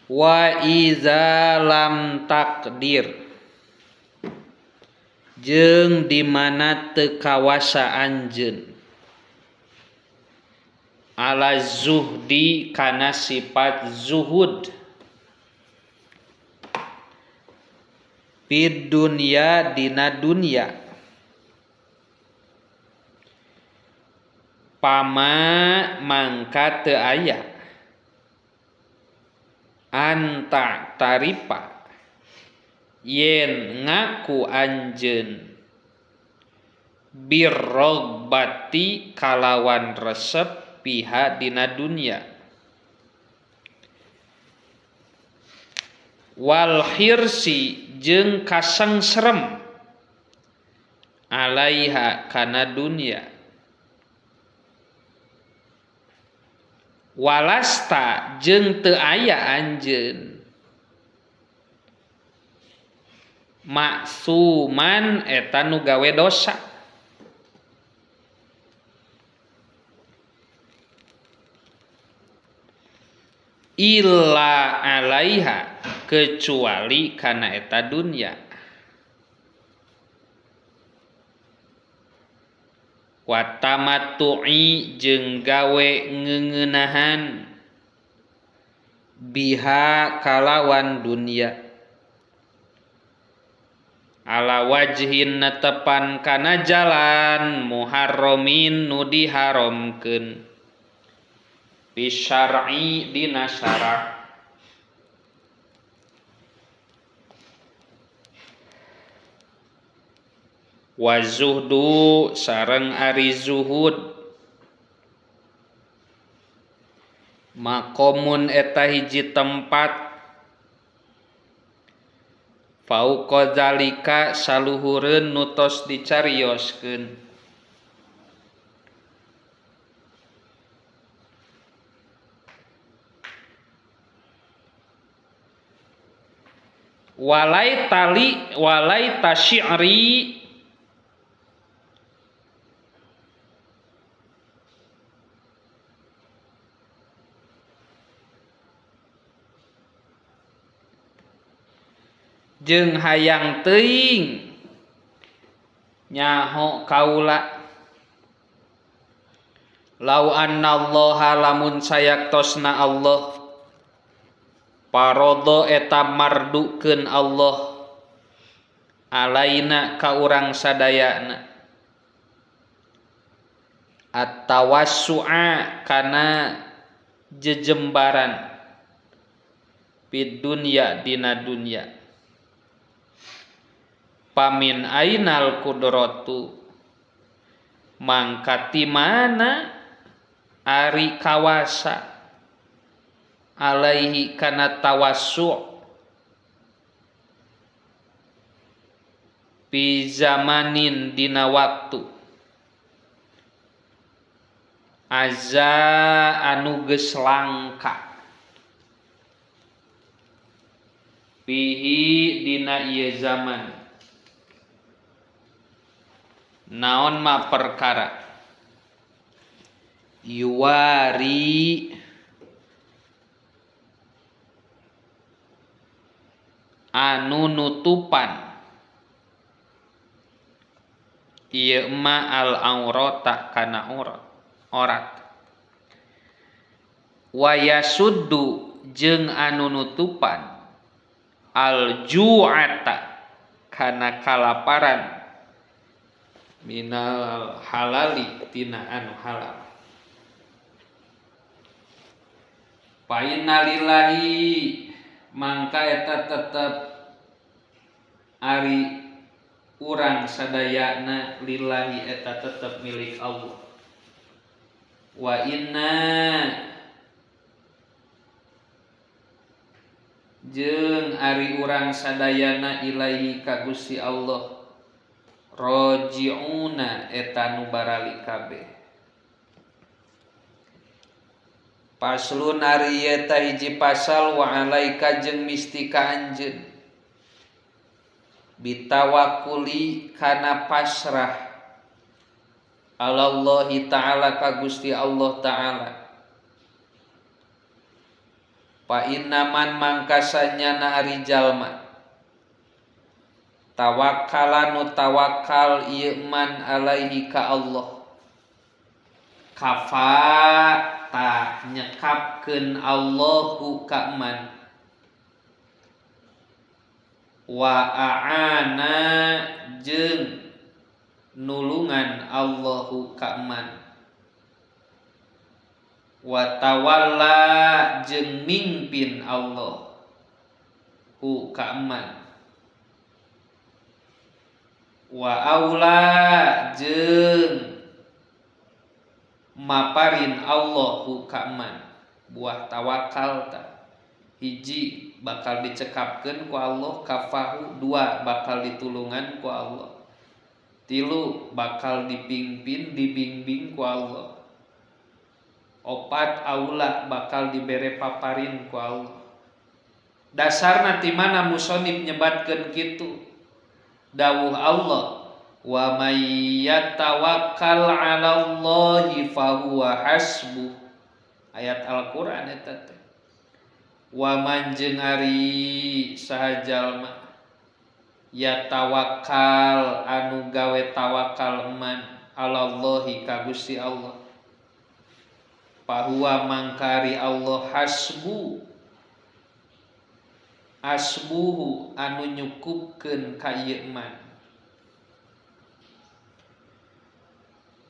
Wa iza lam takdir jeung di mana teu kawasa anjeun ala zuhdi kana sifat zuhud fid dunya dina dunya pama mangka teu aya anta taripa yen ngaku anjeun birrogbati kalawan resep piha dina dunya wal hirsi jeung kasengserem alaiha kana dunya walasta jeung teu aya anjeun maksuman eta nu gawe dosa illa alaiha kecuali kana eta dunya wa tamattu'i jeung gawe ngeuneunahan biha kalawan dunya ala wajhin netepan kana jalan muharramin nu diharamkeun fi syar'i dina syara' wa zuhdu sareng ari zuhud maqamun eta hiji tempat fauqa zalika saluhureun nu tos dicarioskeun walai tali walai tasyi'ri jeung hayang teuing nyaho kaula lau annallaha lamun sayaktosna Allah parodo eta mardukeun Allah alaina ka urang sadayana at-tawassu'a kana jejembaran fid dunya dina dunya pamin ainal kudratu mangka ti mana ari kawasa alaihi kana tawassu' fi zamanin dina waktu azza anu geus langka fihi dina ieu zaman naon ma perkara yuwari anu nutupan ieu ma al aurata kana aurat orat wa yasuddu jeung anu nutupan al ju'ata kana kalaparan minal halali tina anu halal fa innalillahi mangka eta tetep ari urang sadayana lillahi eta tetep milik Allah wa inna jeung ari urang sadayana ilaihi ka Gusti Allah roji'una eta nu barali kabeh. Paslun ari eta hiji pasal wa alaika jeung mistika anjeun bitawakuli kana pasrah alallahi ta'ala ka Gusti Allah ta'ala. Fa innaman mangkasanya na ari jalma tawakkala nu tawakal ieu man alaihi ka Allah kafa ta nyekapkeun Allahu ka man wa aana jeung nulungan Allahu ka man wa tawalla jeung mingpin Allah hu ka man wa aula jeung maparin Allahu ka man. Buah tawakal ta hiji bakal dicekapkeun ku Allah kafahu, dua bakal ditulungan ku Allah, tilu bakal dipimpin dibimbing ku Allah, opat aula bakal dibere paparin ku Allah. Dasarna ti mana musonib nyebatkeun kitu? Dawuh Allah wa may yatawakkal 'alallahi fahuwa hasbuh. Ayat Al-Qur'an eta teh. Wa man jeung ari saha jalma yatawakal anu gawe tawakal man 'alallahi ka Gusti Allah, fahuwa mangkari Allah hasbu asbuhu anu nyukupkeun ka ieu man.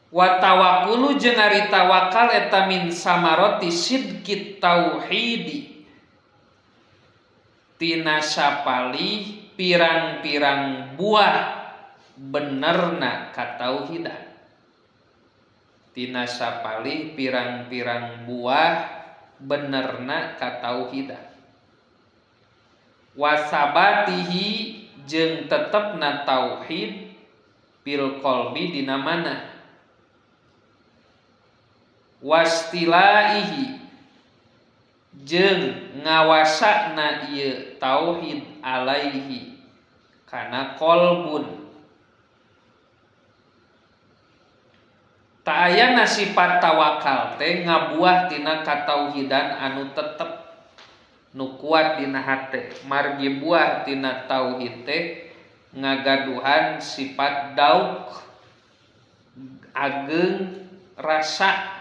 Wa tawakkulu jeung ari tawakal eta min samarati sidqit tauhidi, tina sapalih pirang-pirang buah benerna katauhidan. Tina sapalih pirang-pirang buah benerna katauhidan. Wasabatihi jeung tetepna tauhid fil qalbi dina mana, wastilaihi jeung ngawasana ieu tauhid alaihi kana qalbun. Ta ayana sifat tawakal teh ngabuah tina katauhidan anu tetep nu kuat dina hate. Margi buah tina tauhid teh ngagaduhan sifat dauk ageng rasa.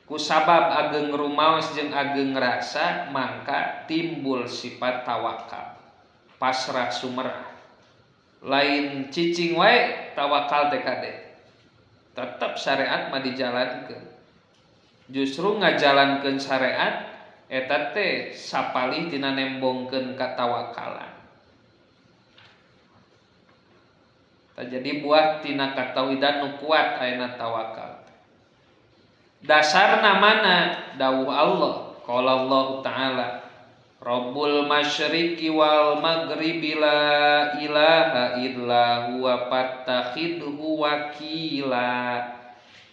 Kusabab ageng rumaos jeung ageng rasa mangka timbul sifat tawakal, pasrah sumerah. Lain cicing wae tawakal teh kade, tetep syariat mah dijalankeun. Justru ngajalankeun syariat eta teh sapalih tina nembongkeun katawakalan. Tah jadi buah tina katauhidan nu kuat ayeuna tawakal. Dasarna mana? Dawuh Allah, qala Allah ta'ala Rabbul masyriqi wal maghribi la ilaha illa huwa fattakhidhu wakila.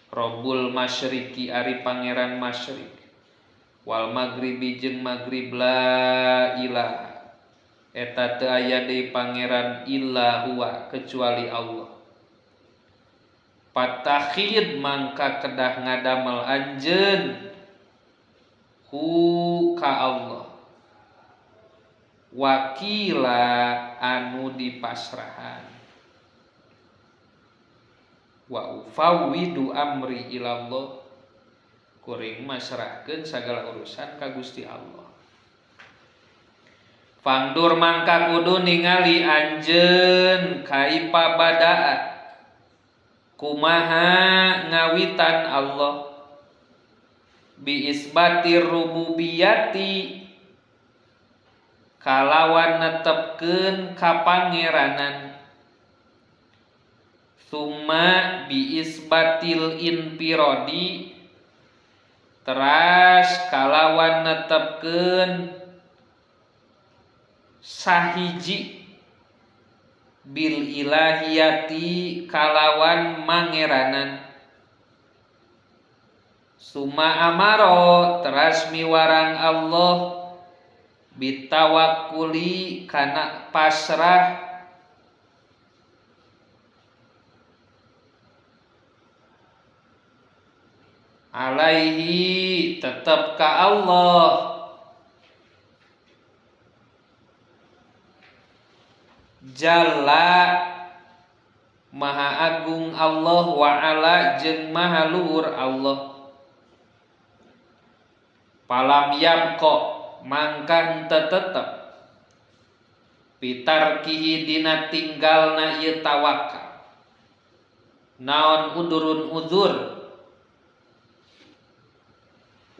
Rabbul masyriqi ari pangeran masyriq, wal maghribi jeung maghrib, la ilaha eta teu aya deui pangeran illa huwa kecuali Allah. Patakhid mangka kedah ngadamel anjeun hu ka Allah wakila anu dipasrahan. Wa ufawwidu amri ilallah, kuring masrahkeun sagala urusan ka Gusti Allah. Fangdur mangka kudu ningali anjeun kaifa badaa, kumaha ngawitan Allah bi isbatir rububiyati kalawan netepkeun kapangeranan, summa bi isbatil infirodi teras kalawan netepkeun sahiji bil ilahiyati kalawan mangeranan, summa amaro teras miwarang Allah bitawakuli kana pasrah Alaihi tetep ka Allah Jalla Maha Agung Allah wa ala jeung Maha Luhur Allah. Palam yabqa mangka henteu tetep pitarkihi dina tinggalna ieu tawakal naon udurun udzur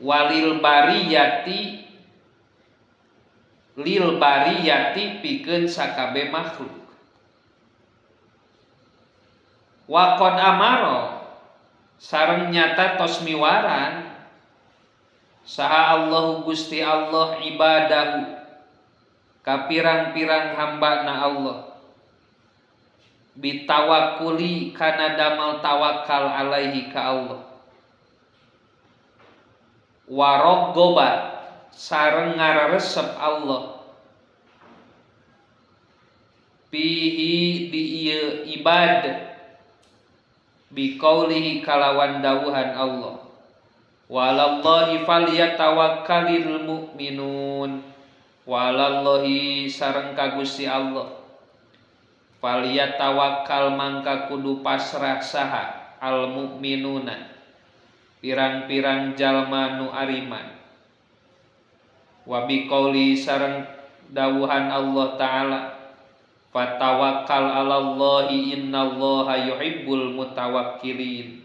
walil bariyati lil bariyati pikeun sakabe makhluk. Wa qad amara sareng nyata tos miwaran saha Allahu Gusti Allah ibadahu ka pirang-pirang hambana Allah bitawakuli kana damal tawakal alaihi ka Allah waroggoba sareng ngararesep Allah pihi di ieu ibad biqaulihi kalawan dawuhan Allah walallahi falyatawakkalil mu'minun walallahi sareng ka Gusti Allah falyatawakkal mangka kudu pasrah saha al mu'minuna pirang-pirang jalma nu ariman wa biqauli sareng dawuhan Allah taala fatawakkal 'alallahi innallaha yuhibbul mutawakkilin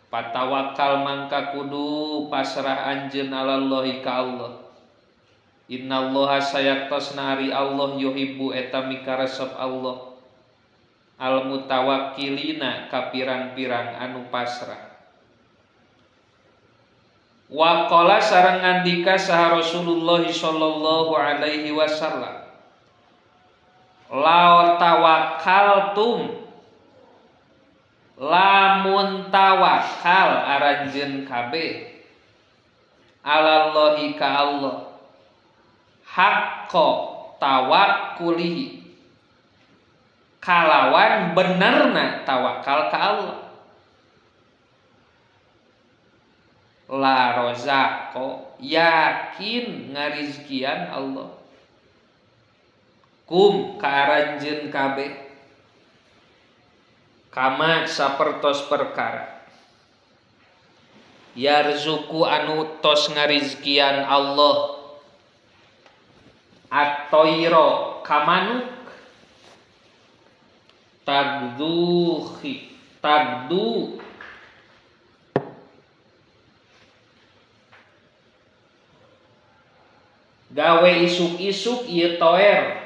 patawakal mangka kudu pasrah anjeun 'alallahi ka Allah innallaha sayaktosna ari Allah yuhibbu eta mikaresep Allah al mutawakkilina ka pirang-pirang anu pasrah. Wa qala sareng ngandika saha Rasulullah sallallahu alaihi wasallam la tawakkaltum lamun tawakal aranjeun kabeh alallahi ka Allah haqqo tawakkulihi kalawan benerna tawakal ka Allah la rozaqo yakin ngarizkian Allah kum ka aranjeun kabeh kama sapertos perkara yarzuku anu tos ngarizkian Allah at-toiro kamanuk tagduhi tagdu gawe isuk-isuk ieu toer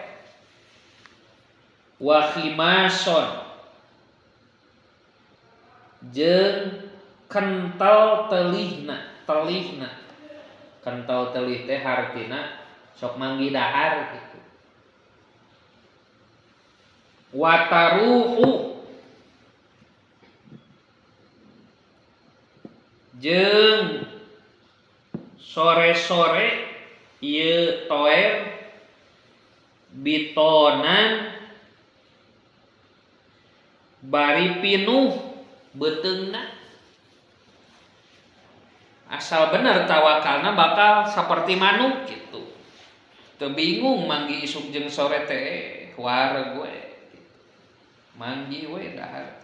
wa khimason jeung kental telihna telihna kental telih teh hartina sok manggi dahar gitu wataruhu jeung sore-sore ieu toer bitonan bari pinuh beuteungna asal bener tawakalna bakal seperti manuk gitu teu bingung manggi isuk jeung sore teh wareg we gitu. Manggi we dahar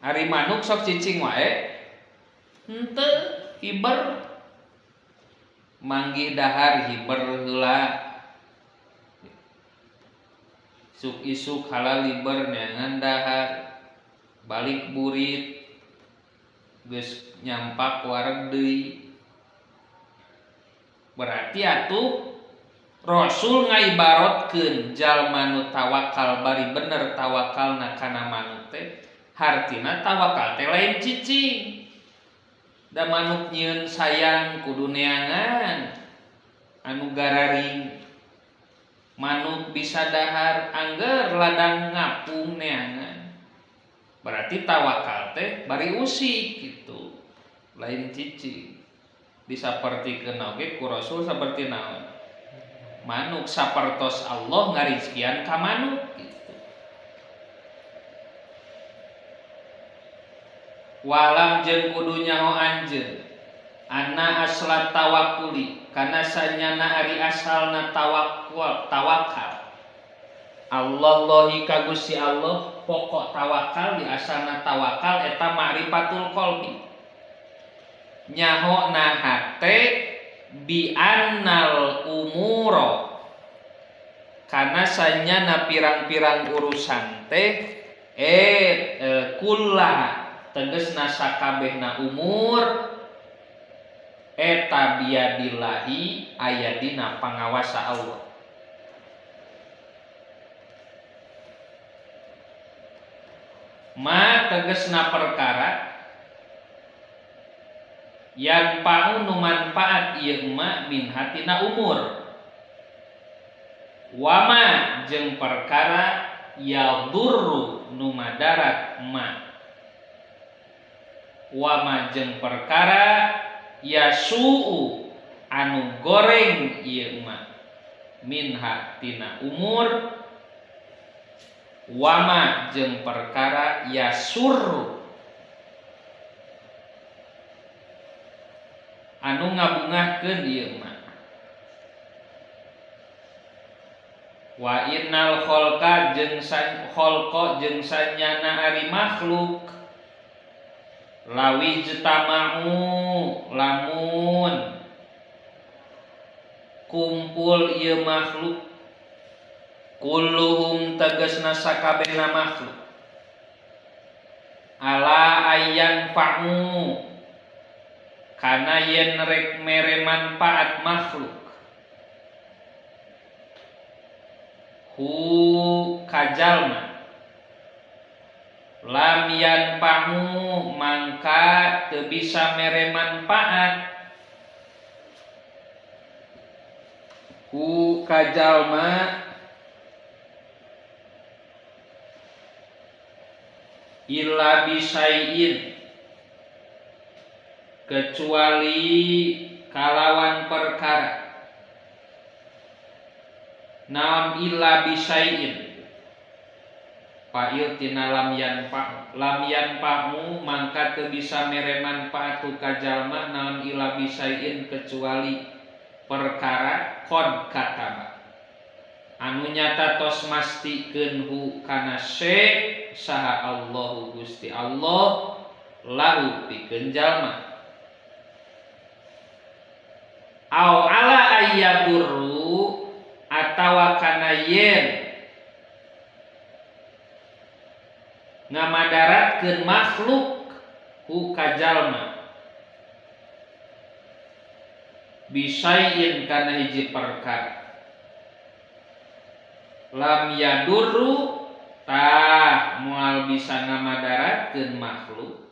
ari manuk sok cicing wae henteu hiber manggi dahar hiber heula isuk-isuk halal liber neangan dahar balik burit geus nyampak wareg deui. Berarti atuh Rasul ngaibaratkeun jalma nu tawakal bari bener tawakalna kana manuk teh hartina tawakal teh lain cicing da manuk nyieun sayang kudu neangan anu gararing manuk bisa dahar angger ladang ngapung neangan berarti tawakal teh bari usik gitu lain cicing disapertikeun oge ku Rasul saperti naon manuk sapertos Allah ngarizkian ka manuk gitu. Walam jeung kudu nyaho anjeun anna asla tawakkuli kana sanyana ari asalna tawakkul tawakal Allahi ka Gusti Allah pokok tawakal di asalna tawakal eta ma'rifatul qalbi nyaho na hate bi annal umuro kana sanyana pirang-pirang urusan teh kulla tegesna sakabehna umur eta biadillahi aya dina pangawasa Allah. Ma tegesna perkara yang pau nu manfaat ieu ma min hatina umur wama jeung perkara yadurru nu madarat ma wama jeung perkara yasuu anu goreng ieu ma minha tina umur wama jeung perkara yasurru anu ngabungahkeun ieu ma wa innal khalqa jeung khalqa jeung sanyana ari makhluk lawi jtama'u lamun kumpul ieu makhluk kulluhum tegasna sakabehna makhluk ala ayyan fa'u kana yen rek mere manfaat makhluk hu kajalma lam yanfa'u mangka teu bisa mere manfaat hu kajalma illa bisaiin kecuali kalawan perkara naon illa bisaiin fa'il tina lam yanfa'u mangka teu bisa mere manfaat ka jalma naon illa bisaiin kecuali perkara qad kataba anu nyata tos mastikeun hu kana se saha Allahu Gusti Allah lahu pikeun jalma au ala ayyadurru atawa kana yen ngamadaratkeun makhluk hu ka jalma bisain kana hiji perkara lam yadurru tah moal bisa ngamadaratkeun makhluk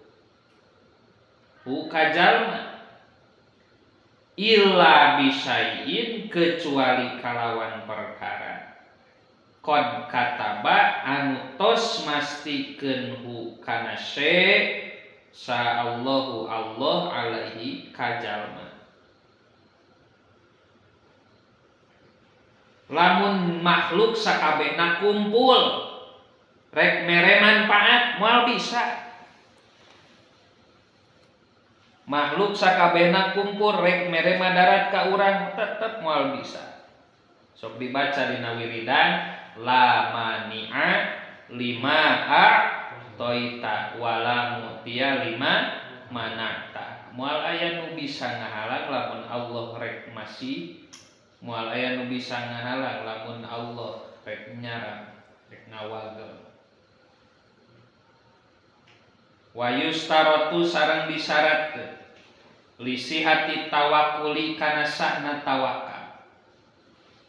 hu ka jalma illa bisain kecuali kalawan perkara qad kataba anu tos mastikeun hu kana se sa Allahu Allah alaihi kajalma. Lamun makhluk sakabehna kumpul rek mere manfaat moal bisa. Makhluk sakabehna kumpul rek mere madarat ka urang tetep moal bisa. Sok dibaca dina wiridan la mani'a lima a toita wala mu'tiya lima manata. Moal aya nu bisa ngahalang lamun Allah rek masih, moal aya nu bisa ngahalang lamun Allah rek nyarang, rek ngawagel. Wa yustaratu sareng disyaratkeun lisihati tawakkuli kana sahna tawakal.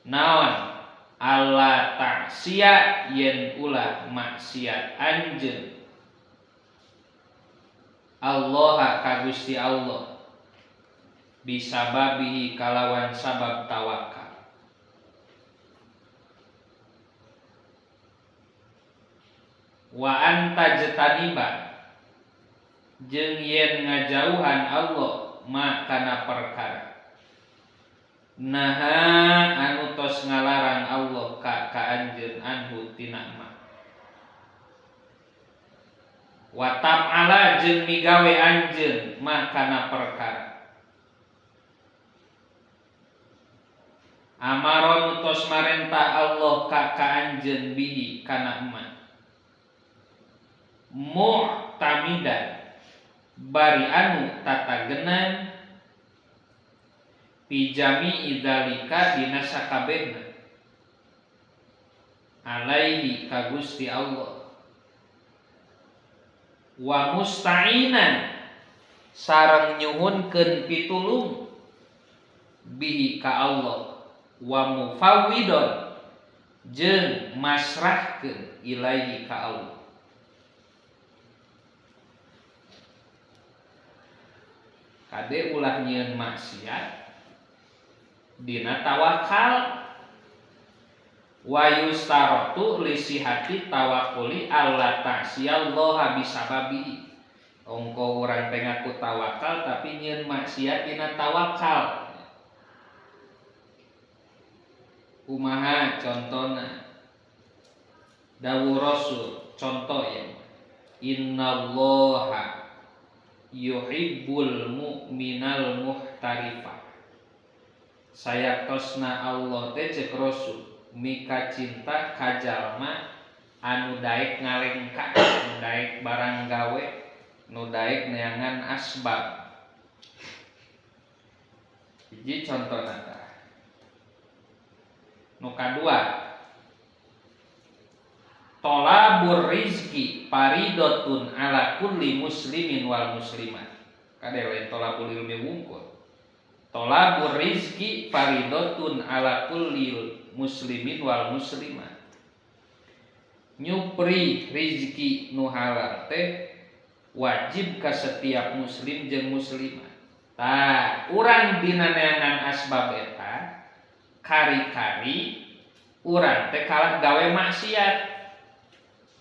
Naon alla ta'siya yen ulah maksiat anjeun Allah ka Gusti Allah bisababihi kalawan sabab tawakal. Wa anta jtaniba jeung yen ngajauhan Allah ma kana perkara naha anu tos ngalarang Allah ka anjeun anhu tina ma. Wa tab'ala jeung migawe anjeun mah kana perkara amaron tos marentah Allah ka anjeun bihi kana emak mu'tamidan bari anu tatagenan pijami idzalika dina sakabehna alaihi ka Gusti Allah wa musta'inan sareng nyuhunkeun pitulung bihi ka Allah wa mufawwidon jeung masrahkeun ilaihi ka Allah. Kade ulah nyieun maksiat dina tawakal wa yustaratu li sihati tawakkuli alla ta'siyallaha bisababi. Ongko urang teh ngaku tawakal tapi nyieun maksiat dina tawakal. Kumaha contona? Dawuh Rasul contoh ya. Innallaha yuhibbul mu'minal muhtarifa. Sayaktosna Allah teh cek Rasul mika cinta ka jalma anu daek ngalengka, nu daek barang gawe, nu daek neangan asbab. Hiji contona tah. Nu kadua, tolabur rizki paridotun ala kulli muslimin wal muslimat. Kade lain tolabul ilmi wungkul. Tolabur rizki paridotun ala kulli muslimin wal muslimat. Nyupri rizki nu halal teh wajib ka setiap muslim jeung muslimat. Tah, urang dina neangan asbab eta kari-kari urang teh kalah gawe maksiat.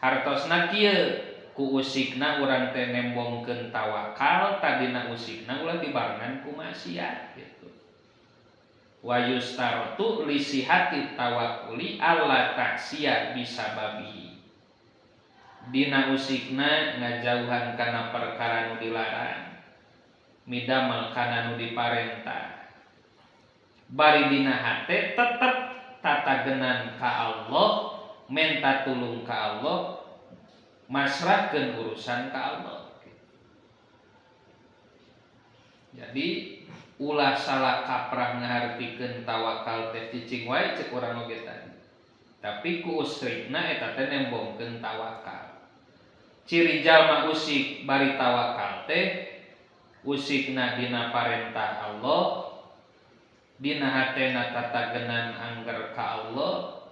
Hartosna kieu ku usikna urang teh nembongkeun tawakal, tadina usikna ulah dibarengan ku maksiat gitu. Wa yustaratu li sihati tawakkuli alla taksiya bisababi. Dina usikna ngajauhan kana perkara nu dilarang, midamel kana nu diparentah. Bari dina hate tetep tatagenan ka Allah, menta tulung ka Allah, masrahkeun urusan ka Allah. Jadi ulah salah kaprah ngahartikeun tawakal teh cicing wae cek urang oge tadi. Tapi ku usrikna eta teh nembongkeun tawakal. Ciri jalma usik bari tawakal teh usikna dina parentah Allah, dina hatena tatagenan angger ka Allah,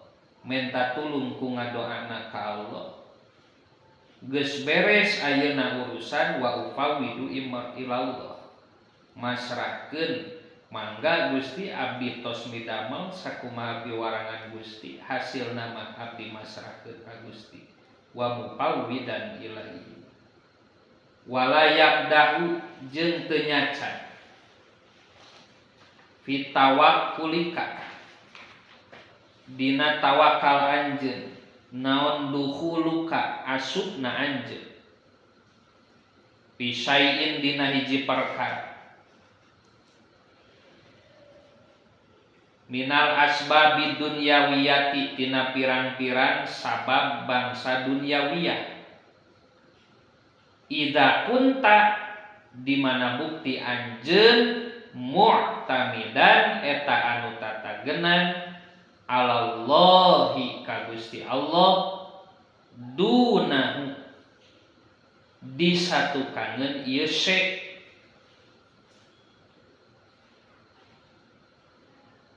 menta tulung ku ngadoana ka Allah. Geus beres ayeuna urusan wa ufawidu ilallah. Masrahkeun mangga Gusti abdi tos midamel sakumaha piwarangan Gusti, hasilna mah abdi masrahkeun ka Gusti. Wa mufawwidan ilaihi. Wala yaqdahu jeung teu nyacat fi tawakkulika dina tawakal anjeun naon dukhuluka asupna anjeun fi syai'in dina hiji perkara minal asbabi dunyawiyati tina pirang-pirang sabab bangsa dunyawiyah. Idza kunta di mana bukti anjeun mu'tamidan eta anu tatagenan alallahi ka Gusti Allah dunahu disatukangeun ieu syek.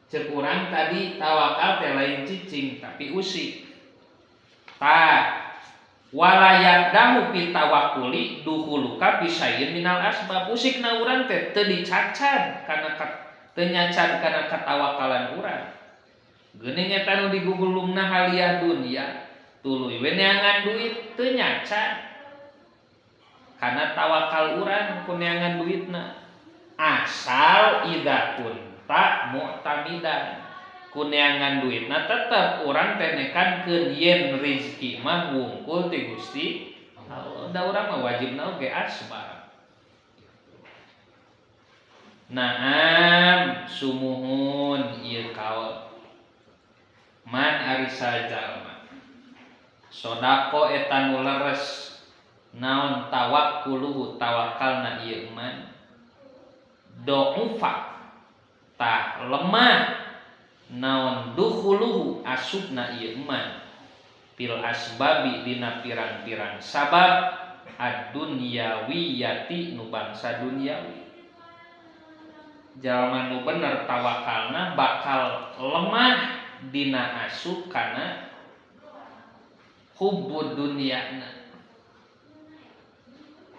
Cek urang tadi tawakal teh lain cicing tapi usik. Tah walayak dahu pi tawakuli duhuluka pisayin minal asbab. Usikna urang teh teu dicacad kana teu nyacan kana katawakalan urang. Geuning eta nu digugulungna haliah dunya tuluy we neangan duit teu nyacan kana tawakal urang ku neangan duitna. Asal idza kunta mu'tamidan ku neangan duitna tetep urang teh nekankeun yen rezeki mah wungkul ti Gusti Allah. Da urang mah wajibna oge asbab. Naam sumuhun ieu kaul. Man ari sajalma sodako eta nu leres naon tawakkuluhu tawakalna ieu man do'ufa tah lemah naon dukhuluhu asubna ieu man fil asbabi dina pirang-pirang sabab ad-dunyawiyati nu bangsa duniawi. Jalma nu bener tawakalna bakal lemah dina asub kana hubbud dunyana.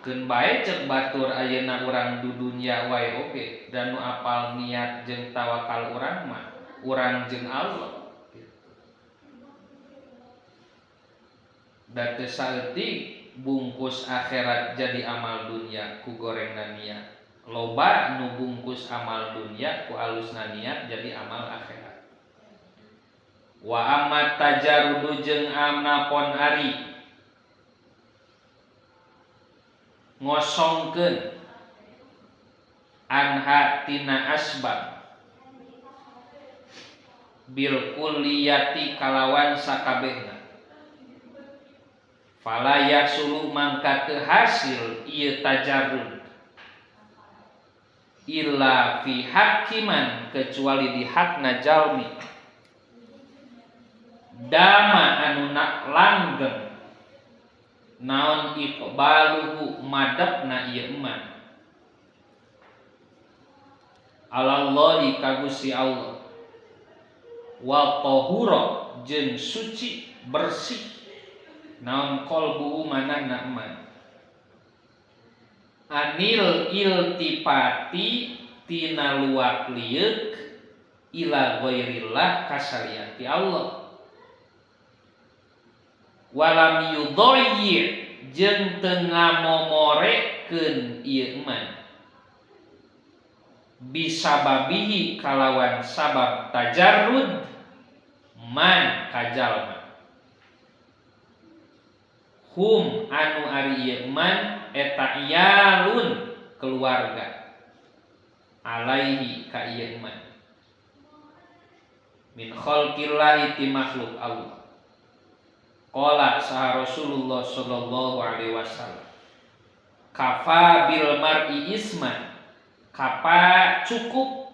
Keun bae ceuk batur ayeuna urang du dunya wae oge dan nu apal niat jeung tawakal urang mah urang jeung Allah. Da teu saeutik bungkus akhirat jadi amal dunya ku gorengna niat. Loba nu bungkus amal dunya ku alusna niat jadi amal akhirat. Wa amma tajarudu jeung amnapon ari ngosongkeun anha tina asbab bil kulliyati kalawan sakabehna fala yasulu mangka teu hasil ieu tajarrud illa fi hakiman kecuali di hakna jalmi dama anu nak langgeng naon iqbaluhu madepna ieu iman alallahi ka Gusti Allah wa tahura jeung suci bersih naon qalbuhu manahna iman anil iltifati tina luak lieuk ila ghairillah kasalianti Allah walam yudayyi jeung teu ngamomorekeun ieu iman bisababihi kalawan sabab tajarrud man kajalma hum anu ari ieu man eta iyalun keluarga alaihi ka ieu man min khalqillahi ti makhluk Allah. Qala saha Rasulullah sallallahu alaihi wasallam kafa bil mar'i isman kapa cukup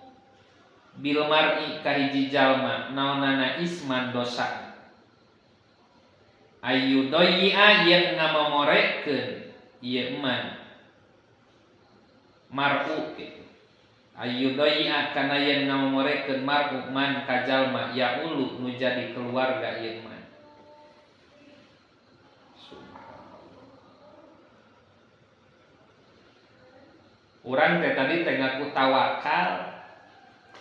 bil mar'i ka hiji jalma naonana isman dosa ayu doyia yen ngamomorekeun ieu man mar'u kitu ayu doyia kana yen ngamomorekeun mar'u man ka jalma yaulu nu jadi keluarga ieu man. Urang teh tadi teh ngaku tawakal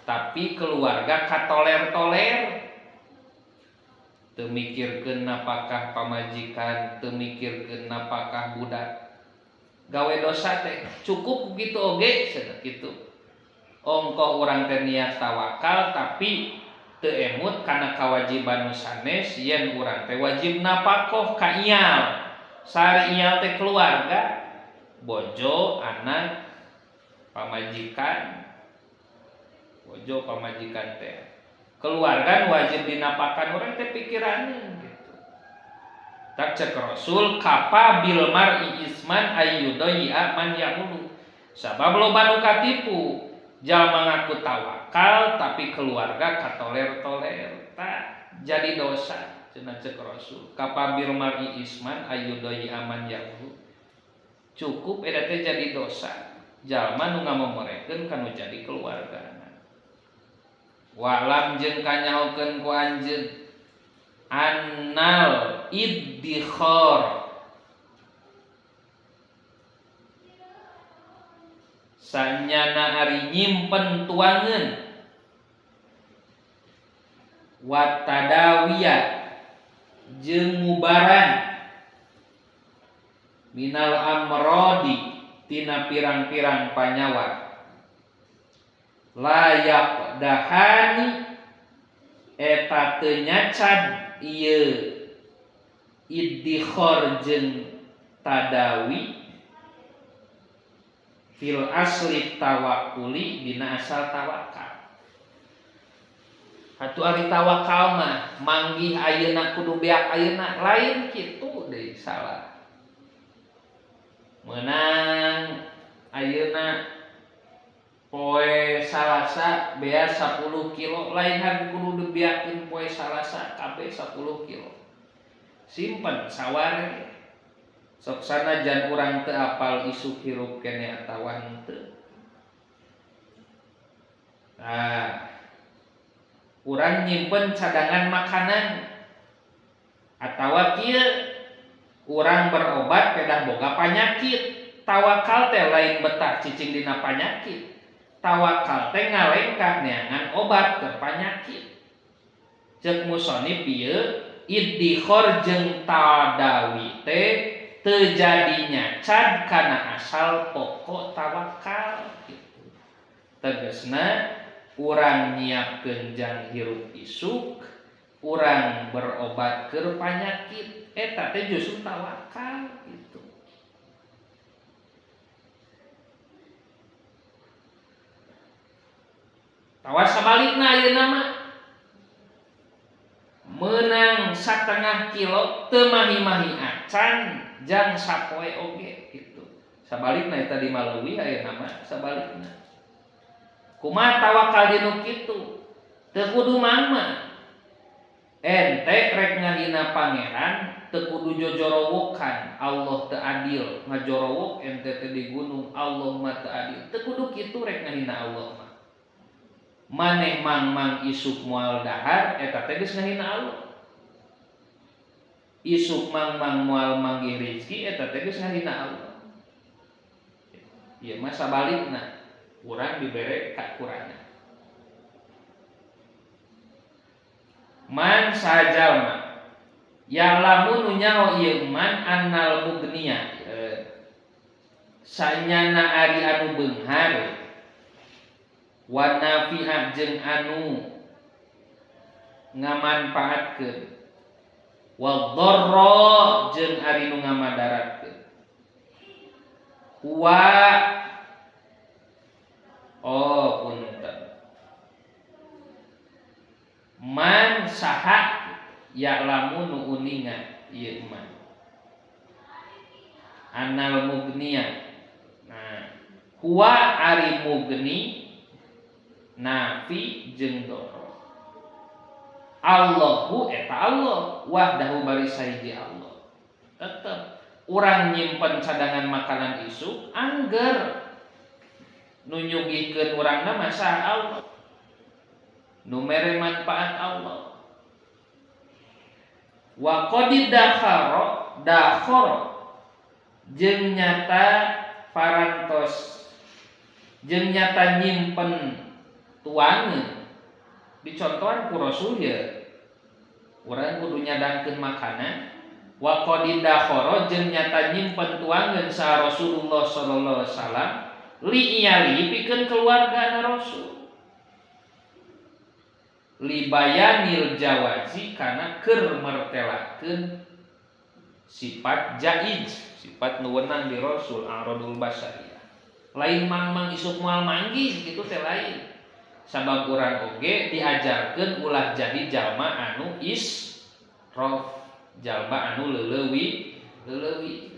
tapi keluarga katoler-toler teu mikirkeun napakah pamajikan, teu mikirkeun napakah budak. Gawe dosa teh cukup gitu oge cenah kitu. Ongkoh urang teh niat tawakal tapi teu emut kana kawajiban nu sanes yen urang teh wajib napakoh ka iyal. Sari iyal teh keluarga, bojo, anak, pamajikan, bojo pamajikan teh keluarga wajib dinapakan orang teh pikirannya gitu. Tak cek Rasul kapa bil mar'i isman ayyudoyi'a man ya'ulu sabab loba nu katipu jalma ngaku tawakal tapi keluarga katoler-toler tak jadi dosa cenah cek Rasul kapa bil mar'i isman ayyudoyi'a man ya'ulu cukup eta teh jadi dosa jalma nu ngamomorekeun kanu jadi keluargana. Walam jeung kanyahokeun ku anjeun annal iddikhar sanyana ari nyimpen tuangeun wa tadawiya jeung ngubaran minal amrodi tina pirang-pirang panyawat layak dahani eta teu nyacad ieu iddikhor jeung tadawi fil asli tawakuli dina asal tawakal. Atuh ari tawakal mah manggih ayeuna kudu beak ayeuna lain kitu deui salah. Meunang ayeuna poe Salasa bea 10 kilo lain harga kudu dibeakeun poe Salasa kabeh 10 kilo. Simpen saware. Sok sanajan urang teu apal isuk hirup keneh atawa henteu. Nah, urang nyimpen cadangan makanan atawa kieu urang berobat pedah boga panyakit. Tawakal teh lain betah cicing dina panyakit. Tawakal teh ngalengkah neangan obat keur panyakit. Ceuk musonif ieu iddikhor jeung tadawi teh teu jadinya cad kana asal pokok tawakal gitu. Tegasna urang nyiapkeun jang hirup isuk, urang berobat keur panyakit, eta teh justru tawakal gitu. Tawas sabalikna ayeuna mah meunang 1,5 kilo teu mahi-mahi acan jang sapoe oge gitu. Sabalikna eta di maleuwih ayeuna mah sabalikna. Kumaha tawakal dinu kitu? Teu kudu mangma. Ente rek ngahina pangeran teu kudu jojorowokan, Allah teu adil, ngajorowok ente teh di gunung, Allah mah teu adil. Teu kudu kitu rek ngahina Allah mah. Maneh mangmang isuk moal dahar eta teh geus ngahina Allah. Isuk mangmang moal manggih rezeki eta teh geus ngahina Allah. Ieu mah sabalikna. Urang dibere kakurangan. Man sajalma ya lamun nu nyaho ieu man annal mugniya sanyana ari anu beunghar wa nafi'a jeung anu ngamanfaatkeun wa dharra jeung ari nu ngamadaratkeun huwa oh punten man saha ya lamun nu uninga ieu man anal mugniya. Nah huwa ari mugni nafi jeung doro Allahu eta Allah wahdahu bari sahiji Allah. Tetep urang nyimpen cadangan makanan isuk angger nu nyugihkeun urangna mah saha Allah, nu mere manfaat Allah. Wa qad dakhara jeung nyata parantos jeung nyata nyimpen tuangeun dicontohan ku Rasul ye urang kudu nyadangkeun makanan. Wa qad dakhara jeung nyata nyimpen tuangeun saha Rasulullah sallallahu alaihi wasallam li iyali pikeun keluargana Rasul li bayanil jawazi kana keur mertelakeun sifat jaiz, sifat nu wenang di Rasul aradul basyariah. Lain mangmang isuk moal manggih kitu teh lain. Sabab urang oge diajarkeun ulah jadi jalma anu israf, jalma anu leuleui leuleui.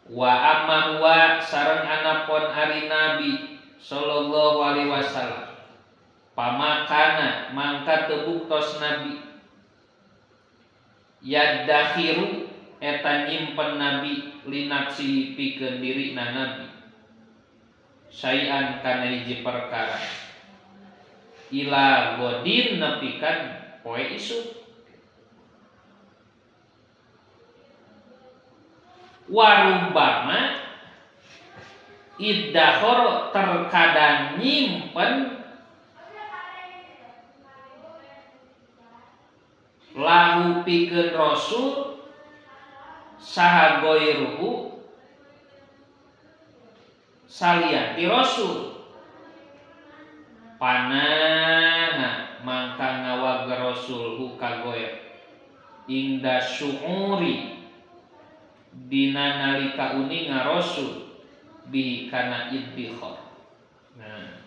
Wa amma huwa sareng anapun ari Nabi sallallahu alaihi wasallam pamakana mangka teu buktos Nabi yadakhiru eta nyimpen Nabi linapsi pikeun dirina Nabi sayan kana hiji perkara ila godin nepikan poe isuk warubama iddakhoro terkadang nyimpen lahu pikeun Rasul saha goiruhu salian ti Rasul panah mangka ngawag Rasul hu ka goir ingda syuuri dina nalika uninga Rasul bi kana iddikhar. Nah,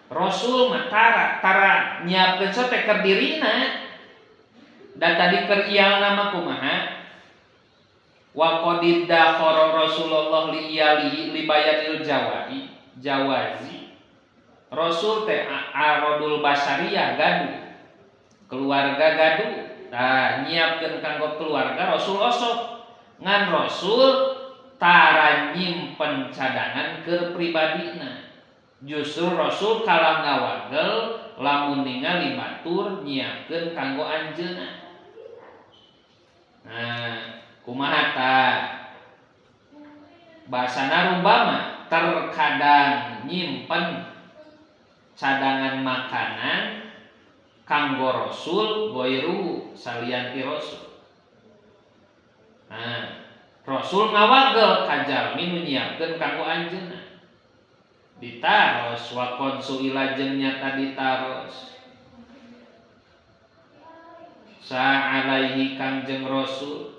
Rasul mah tara nyiapkeun sote keur dirina. Da tadi keur iyalna mah kumaha? Wa qad iddakhara Rasulullah li iyalihi li bayanil jawai jawazi. Rasul teh arodul basariyah gaduh, keluarga gaduh. Nah, nyiapkeun kanggo keluarga Rasul osok. Ngan Rasul tara nyimpen cadangan keur pribadina. Justru Rasul kalah ngawagel lamun ningali batur nyiapkeun kanggo anjeunna. Nah, kumaha tah? Bahasana rubama terkadang nyimpen cadangan makanan kanggo Rasul goiru salian ti Rasul. Nah, Rasul ngawagel ka jalmi nu nyiapkeun kanggo anjeunna. Ditaros wa qad suila jeung nyata ditaros sa alaihi kangjeng Rasul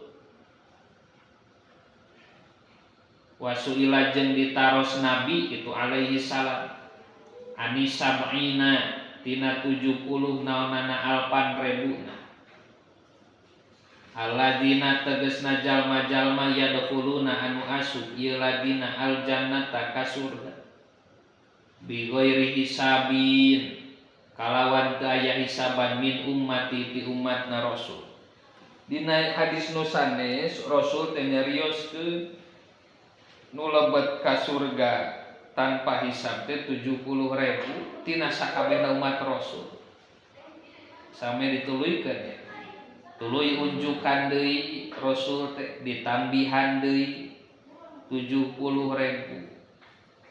wa suila jeung ditaros Nabi itu alaihi salam ani sab'ina tina 70 naonana alpan rebuna alladzina tegesna jalma-jalma yadkhuluna anu asup ieu ladina aljannata ka surga bi ghairi hisabin kalawan teu aya hisaban min ummati ti umatna Rasul. Dina hadis nu sanes Rasul teh nyarioskeun nu lebet ka surga tanpa hisab teh 70.000 tina sakabehna umat Rasul. Same dituluykeun ya. Tuluy unjukan deui Rasul teh ditambihan deui 70.000.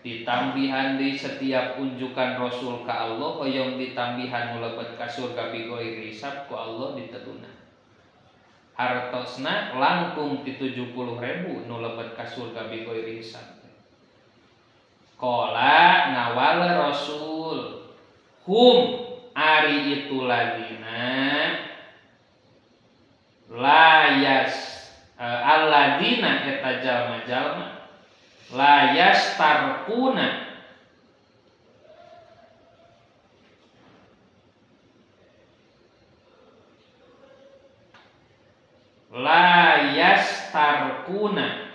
Ditambihan deui setiap unjukan Rasul ka Allah hoyong ditambihan nu lebet ka surga bi ghairi hisab ku Allah diteduna. Hartosna langkung ti 70.000 nu lebet ka surga bi ghairi hisab. Qala ngawal Rasul hum ari itu ladina layas alladina eta jalma-jalma layas tarkuna layas tarkuna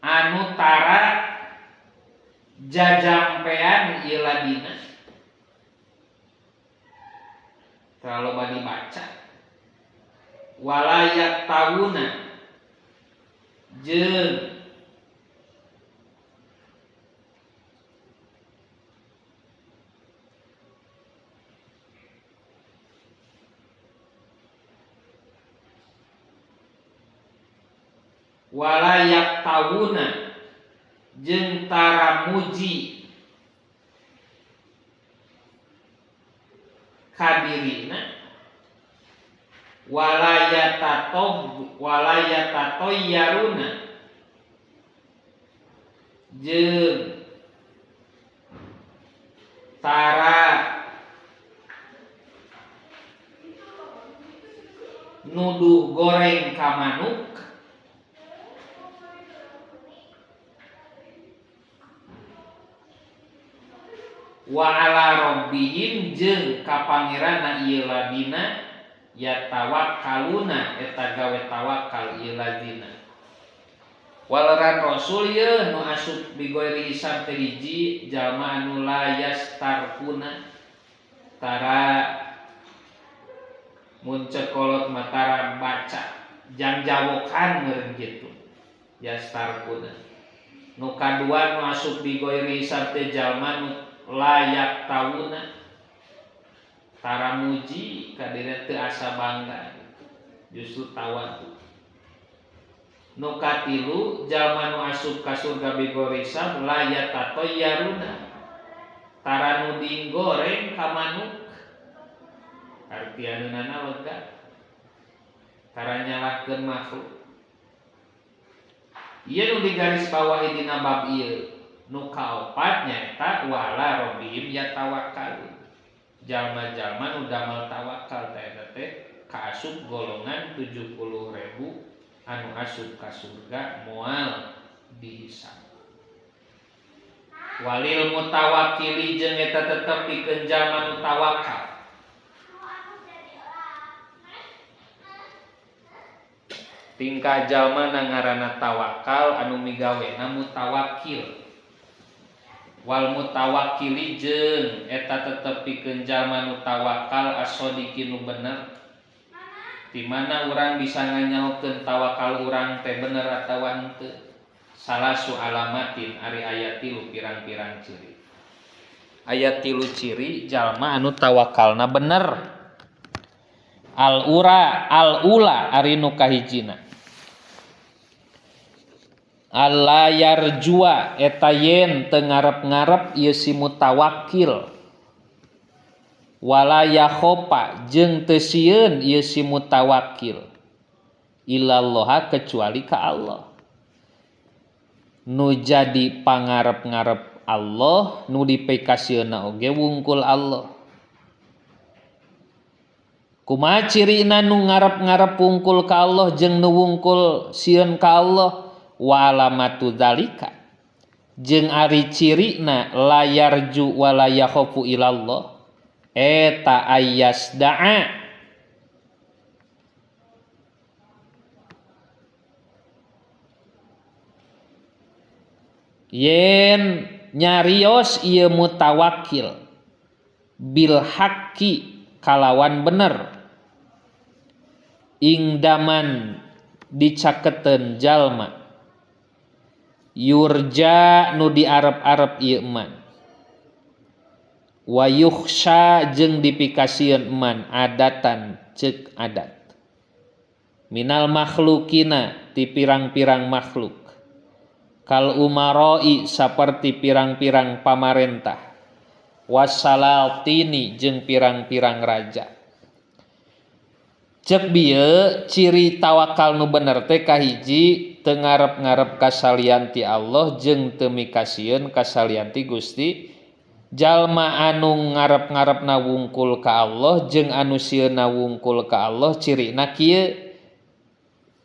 anu tara jajampean ieu ladina terlalu badi baca walayak tauna jeung walayak tauna jeung tara muji kadirina walayatatoyyaruna jeung tara nuduh goreng ka manuk wa ala rabbihim jeung ka pangeranna ieu ladina ya tawakkaluna eta gawe tawakal ieu ladina. Waleran Rasul ieu nu asup bi ghairi hisab teh hiji jalma anu la yastarkuna tara mun cekolot mah tara baca jangjawokan meureun kitu yastarkuna. Nu kadua nu asup bi ghairi hisab teh jalma nu layak tauna tara muji kadirna teu asa bangga justru tawadu. Nu katilu jalma nu asup ka surga bi ghairi hisab layak tatoyyaruna tara nuding goreng ka manuk artianeunana lega tara nyalahkeun makhluk. Ieu nu digaris bawahi dina bab ieu. Nu kaopat nyaeta wala rabbihim yatawakkalun Jalma-jalma nu damel tawakal teh eta teh kaasup golongan 70.000 anu asup ka surga moal dihisab. Walil mutawakkili jeung eta tetep pikeun jalma nu tawakal. Tingkah jalma na ngaranna tawakal anu migawena mutawakkil. Wal mutawakkili jeung eta tetep pikeun jalma nu tawakal as-sadiqi nu bener. Di mana urang bisa nganyahokeun tawakal urang teh bener atawa henteu? Salasu alamatin ari aya tilu pirang-pirang ciri. Aya tilu ciri jalma anu tawakalna bener. Al ura al ula ari nu kahijina. Alla yarjua eta yen teu ngarep-ngarep ieu si mutawakkil. Wala yakhofa jeung teu sieun ieu si mutawakkil ilallaha kecuali ka Allah. Nu jadi pangarep-ngarep Allah, nu dipikasieunna oge wungkul Allah. Kumaha cirina nu ngarep-ngarep wungkul ka Allah jeung nu wungkul sieun ka Allah? Wa alamatu dzalika jeung ari cirina la yarju wa la yakhafu ilallah eta ayasda'a yen nyarios ieu mutawakkil bil haqqi kalawan bener ingdaman dicaketeun jalma yurja nu diarep-arep ieu man wa yukhsha jeung dipikasieun man adatan ceuk adat minal makhlukina ti pirang-pirang makhluk kal umaroi saperti pirang-pirang pamarentah wasalatini jeung pirang-pirang raja. Cek bieu ciri tawakal nu bener teh kahiji teu ngarep-ngarep kasalian ti Allah jeung teu mikasieun kasalian ti Gusti. Jalma anu ngarep-ngarepna wungkul ka Allah jeung anu sieunna wungkul ka Allah cirina kieu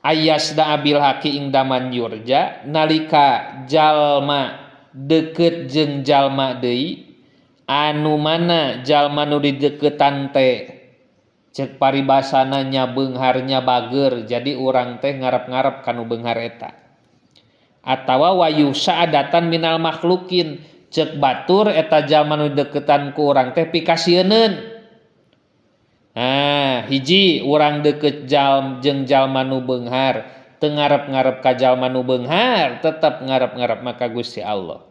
ayasda abil haqi ing daman yurja nalika jalma deukeut jeung jalma deui anu mana jalma nu dideukeutan teh cek paribasana nya beungharnya bager jadi urang teh ngarep-ngarep kanu beunghar eta atawa wayu saadatan minal makhlukin cek batur eta jalma nu deukeutan ku urang teh pikasieuneun. Nah, hiji urang deukeut jeung jalma nu beunghar teu ngarep-ngarep ka jalma nu beunghar tetep ngarep-ngarep maka Gusti Allah.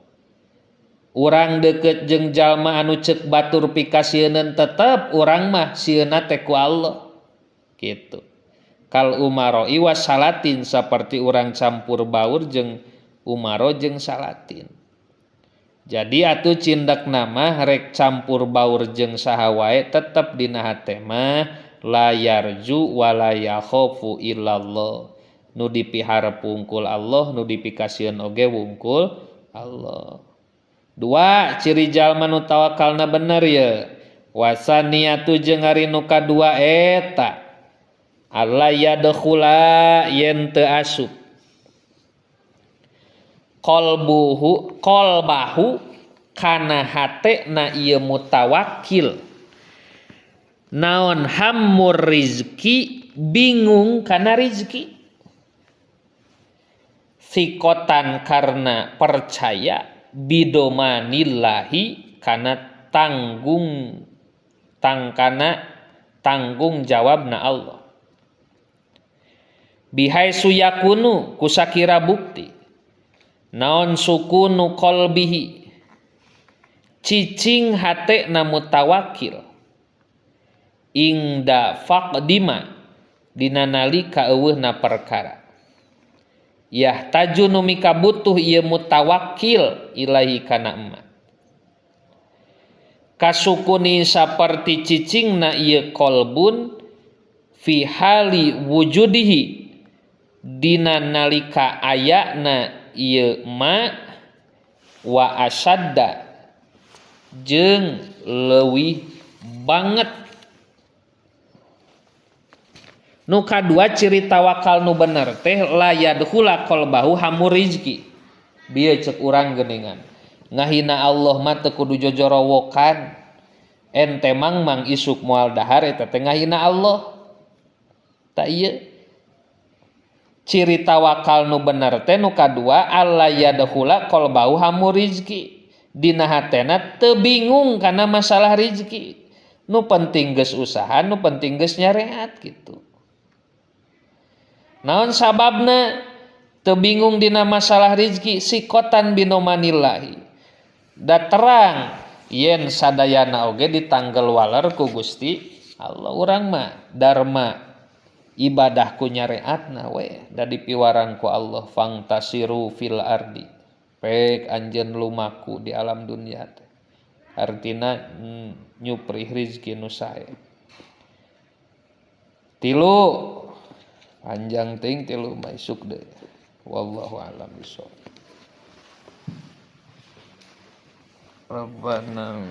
Urang deukeut jeung jalma anu ceuk batur pikasieuneun tetep urang mah sieunna teh ku Allah. Gitu. Kal umaroi wasalatin saperti urang campur baur jeung umaro jeung salatin. Jadi atuh cindekna mah rek campur baur jeung saha wae tetep dina hate mah la yarju wa la yakhafu illallah. Nu dipiharep wungkul Allah, nu dipikasieun oge wungkul Allah. Dua ciri jalma nu tawakalna bener ye. Wasaniatu jeung ari nu kadua eta alla yadkhula yen teu asup qalbuhu qalbahu kana hatena ieu mutawakkil naon hammur rizki bingung kana rizki sikotan karena percaya bidomanillahi kana tanggung tangkana tanggung jawabna Allah bihai suyakunu kusakira bukti naon sukunu qalbihi cicing hatena mutawakil ingda faqdima dina nalika eueuhna perkara yahtaju nu mikabutuh ieu mutawakkil ilahi kana emma kasukuni saperti cicingna ieu qalbun fi hali wujudihi dina nalika ayana ieu ma wa asadda jeung leuwih Banget. Nu kadua ciri tawakal nu bener teh la yadkhula qalbahu hamur rizki. Bieu ceuk urang geuningan. Ngahina Allah mah teu kudu jojorowokan. Ente mang isuk moal dahar eta teh ngahina Allah. Ta ieu ciri tawakal nu bener teh nu kadua alla yadkhula qalbahu hamur rizki. Dina hatena teu bingung kana masalah rizki. Nu penting geus usaha, nu penting geus nyareat gitu. Naon sababna teu bingung dina masalah rizki? Sikotan binomanillahi. Da terang yen sadayana oge ditanggal waler ku Gusti Allah. Urang mah dharma ibadah ku nyareatna we da dipiwarang ku Allah fangtasiru fil ardi. Pek anjeun lumaku di alam dunia teh. Artina nyuprih rizki nu sae. Tilu panjang ting tilu mah isuk deui. Wallahu a'lam bishawab. Rabbana